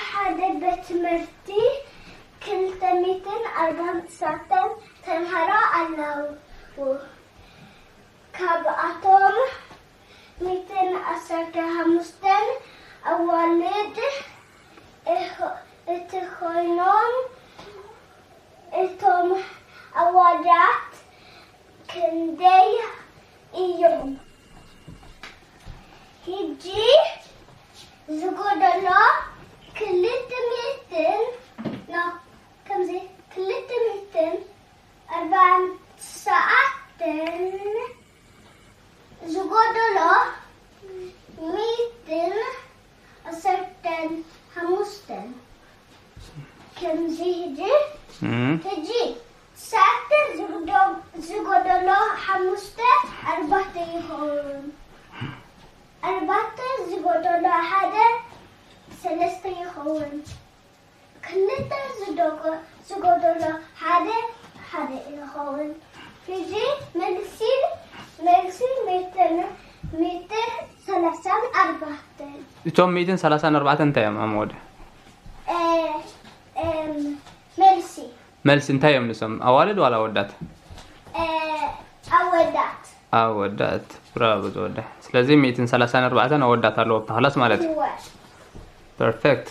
ሓደ ቤት ትምህርቲ ክልተ ሚእትን ኣርባዕን ትሽዓተን ተምሃሮ ኣለዉ። ካብኣቶም ሚእትን ዓሰርተ ሓሙሽተን ኣዋልድ እኽ- እቲ ኮይኖም፣ እቶም ኣዋዳት ክንደይ እዮም? ሕጂ ዝጎደሎ ክልተ ሚእትን፣ no፣ ከምዚ ክልተ ሚእትን ኣርባዕን ትሽዓተን፣ ዝጎደሎ ሚእትን ዓሰርተን ሓሙሽተን። ከምዚ ሕጂ፣ ሕጂ ትሽዓተ ዝጎዶ- ዝጎደሎ ሓሙሽተ ኣርባዕተ ይኸውን። ኣርባዕተ ዝጎደሎ ሓደ ሰለስተ ይኸውን። ክልተ ዝደጎ- ዝጎደሎ ሓደ ሓደ ይኸውን። ሕጂ መልሲ፣ መልሲ ሚእትን፣ ሚእትን ሰላሳን ኣርባዕተን። እቶም ሚእትን ሰላሳን ኣርባዕተን እንታይ እዮም ኣመወደ? እ፣ እም፣ መልሲ መልሲ እንታይ እዮም ንሶም? ኣዋልድ ዋላ ኣወዳት? እ፣ ኣወዳት። ኣወዳት። ብራቮ ዝወደ። ስለዚ ሚእትን ሰላሳን ኣርባዕተን ኣወዳት ኣለዎ ኣብታ ክላስ ማለት እዩ። እወ። ፐርፌክት።